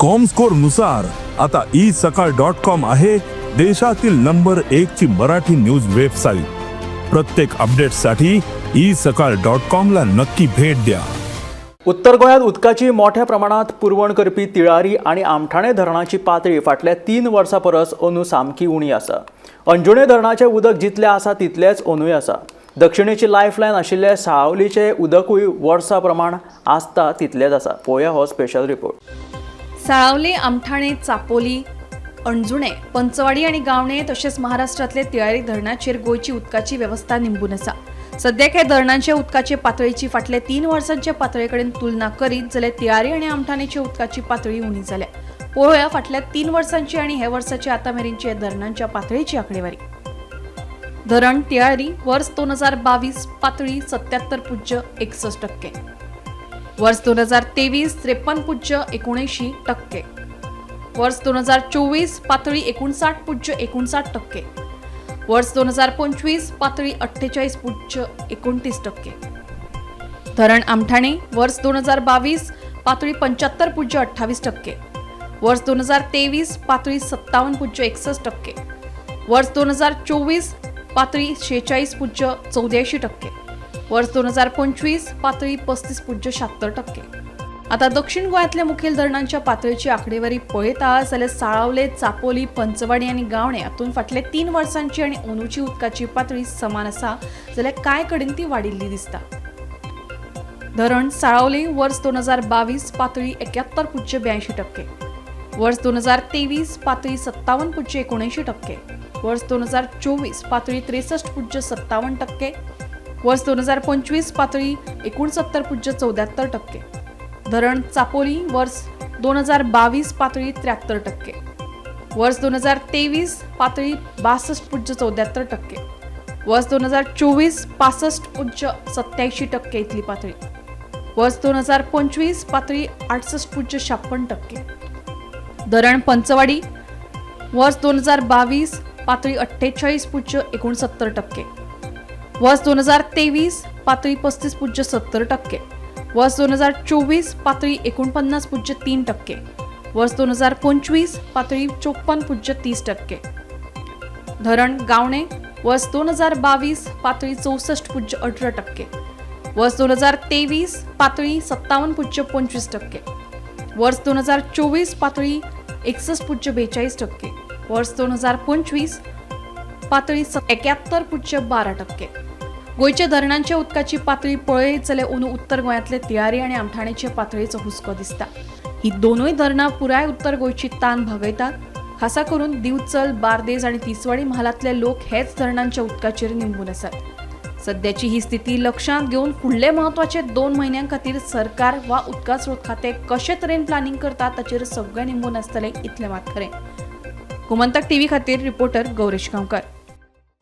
Comscore नुसार आता E सकाळ डॉट कॉम आहे देशातील नंबर एक ची मराठी न्यूज वेबसाईट. प्रत्येक अपडेटसाठी ई सकाळ डॉट कॉम ला नक्की भेट द्या. उत्तर गोंयांत उदकाची मोठ्या प्रमाणात पुरवण करपी तिळारी आनी आमठाणे धरणाची पातळी फाटल्या 3 वर्सां परस अंदू सामकी उणी आसा. अंजुणे धरणाचें उदक जितलें आसा तितलेंच अंदूय आसा. दक्षिणेची लायफलायन आशिल्ले साळावलीचें उदकूय वर्सा प्रमाण आसता तितलेंच आसा. पळोवया हो स्पेशल रिपोर्ट. साळावले, आमठाणे, चापोली, अणजुणे, पंचवाडी आनी गावणे तशेंच महाराष्ट्रांतले तिळारी धरणाचेर गोंयची उदकाची वेवस्था निंबून आसा. सद्याक हे धरणांचे उदकाचे पातळेची फाटले 3 वर्सांचे पातळे कडेन तुलना करीत जाल्यार तिळारी आनी आमठाणेची उदकाची पातळी उणी जाल्या. पळोवया फाटल्या 3 वर्सांची आनी हे वर्साची आतां मेरेनची धरणांच्या पातळेची आंकडेवारी. धरण तिळारी वर्स 2022 पातळी 77.61%, वर्स 2023 53.79%, वर्स 2024 पातळी 59.59%, वर्स 2025 पातळी 48.29%. धरण आमठाणे वर्स 2022 पातळी 75.28%, वर्स 2023 पातळी 57.61%, वर्स 2024 पातळी 46.84%, वर्स 2025 पातळी 35.76%. आता दक्षिण गोंयांतल्या मुखेल धरणांच्या पातळेची आंकडेवारी पळयता जाल्यार साळावले, चापोली, पंचवाडी आनी गावणे हातूंत फाटले 3 वर्सांची आनी अंदूची उदकाची पातळी समान आसा, जाल्यार कांय कडेन ती वाडिल्ली दिसता. धरण साळावले वर्स 2022 पातळी 71.82%, वर्स 2023 पातळी 57.79%, वर्स 2024 पातळी 63.57%, वर्स 2025 पातळी 69.74%. धरण चापोली वर्स 2022 पातळी 73%, वर्स 2023 पातळी 62.74%, वर्स 2024 65.87% इतली पातळी, वर्स 2025 पातळी 68.56%. धरण पंचवाडी वर्स 2022 पातळी 48.69%, वर्स 2023 पातळी 35.70%, वर्स 2024 पातळी 49.3%, वर्स 2025 पातळी 54.30%. धरण गावणे वर्स 2022 पातळी 64.18%, वर्स 2023 पातळी 57.25%, वर्स 2024 पातळी 61.42%, वर्स 2025 पातळी 71.12%. गोंयच्या धरणांच्या उदकाची पातळी पळयत जाल्यार अंदू उत्तर गोंयांतले तिळारी आनी आमठाणेचे पातळेचो हुस्को दिसता. ही दोनूय धरणां पुराय उत्तर गोंयची तान भागयतात. खासा करून दिवचल, बार्देज आनी तिसवाडी म्हालांतले लोक हेच धरणांच्या उदकाचेर निंबून आसात. सद्याची ही स्थिती लक्षांत घेवन फुडले म्हत्वाचे 2 म्हयन्यां खातीर सरकार वा उदका स्रोत खातें कशे तरेन प्लॅनिंग करता ताचेर सगळें निंबून आसतलें, इतलें मात खरें. गोमंतक टीव्ही खातीर रिपोर्टर गौरेश गांवकर.